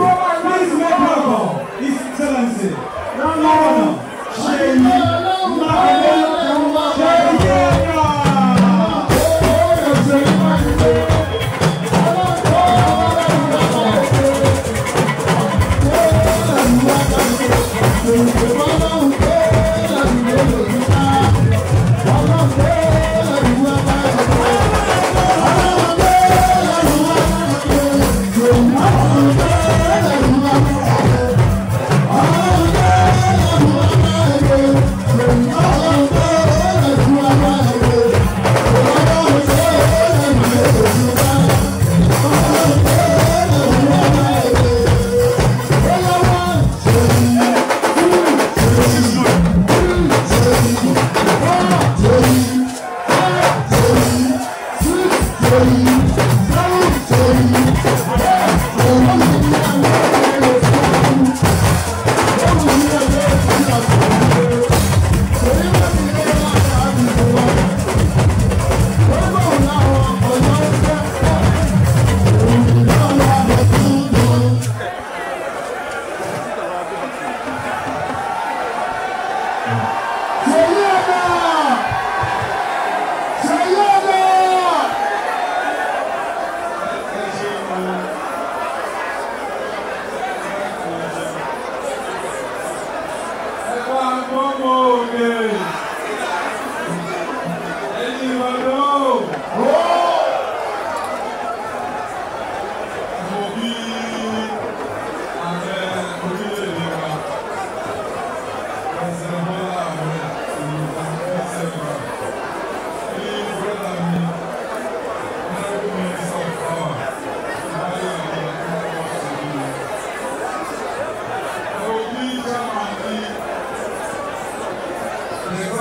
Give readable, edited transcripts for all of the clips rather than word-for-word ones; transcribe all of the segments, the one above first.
Please make welcome His Excellency, Governor Seyi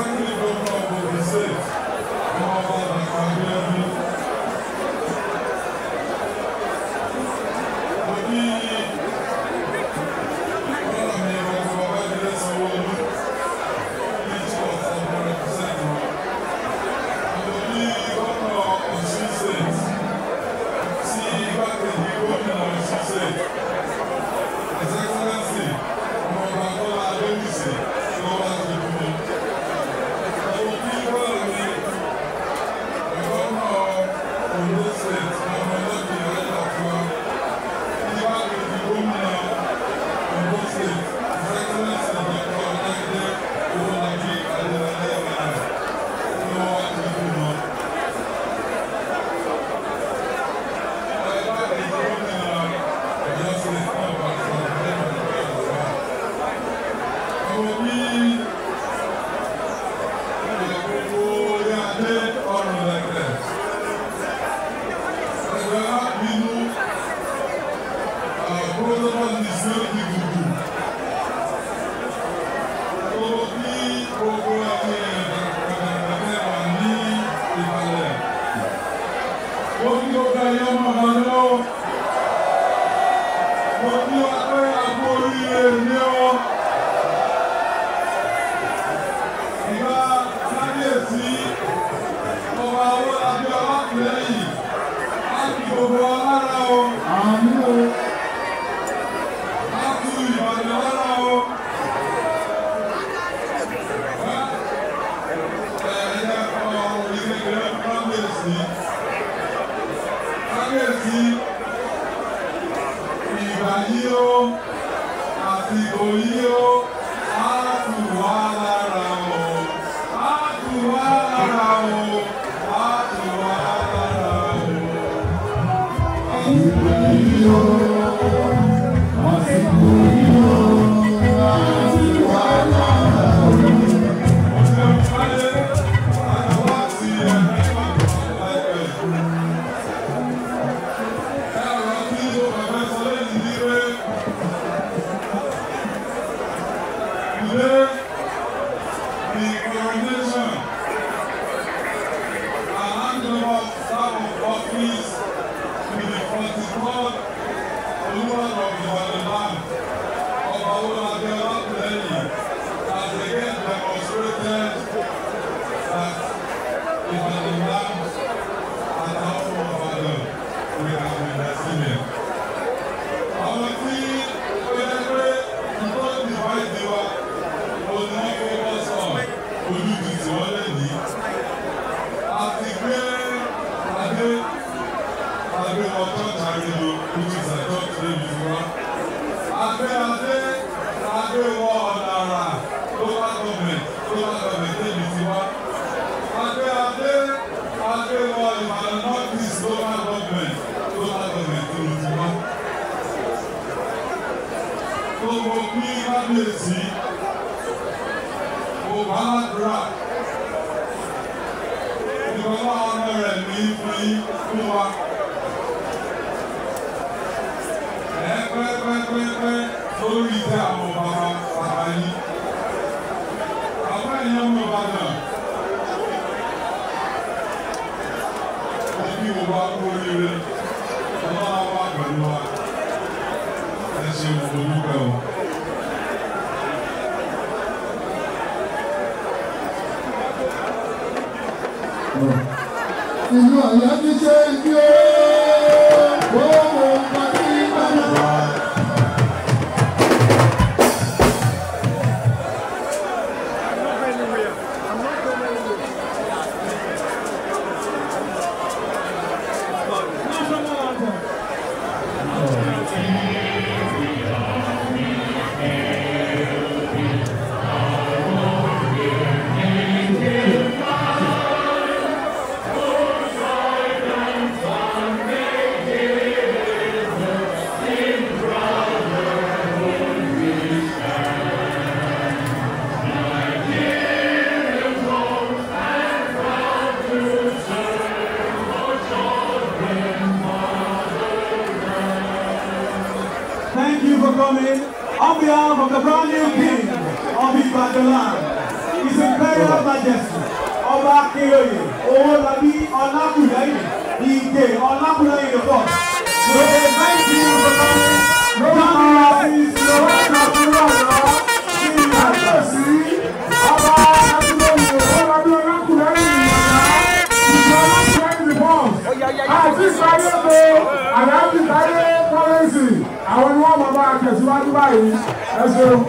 Makinde Seyi. We have been. Àwọn tí Tó mo kí kábíyèsí, mo bá ládùúrà. Ìjọba ọmọ rẹ̀ ní fún wa. Ẹ pẹ́pẹ́pẹ́pẹ́ lórí ìtẹ́ àwọn bàbá bàbá yìí. Bàbá yìí ọmọ Ìbàdàn. Mo kí gbogbo wa kú oríire. Ọlọ́run wà pẹ̀lú wa. Ẹ ṣe mo dúpẹ́ o. Ìlú Ọ̀yọ́ ti ṣe ibi ó gbogbo nǹkan tí bàbá. Thank you for coming. On behalf of the brand new king of Ibadan, His Imperial Majesty, Ọba Akinloye Owolabi Olakunleyin, Ige Olakunleyin the first. We say thank you for coming. Join us. Kábíyèsí ọba Akínlóye Owólabí Ọlákùlẹ́yìn Ìgè Ọlákùlẹ́yìn the first. Àti sáré lo Àlàáfíà sáré kọ́rẹ́nsì àwọn ni wọ́n máa bá a tẹ̀síwájú báyìí. Ẹ ṣeun.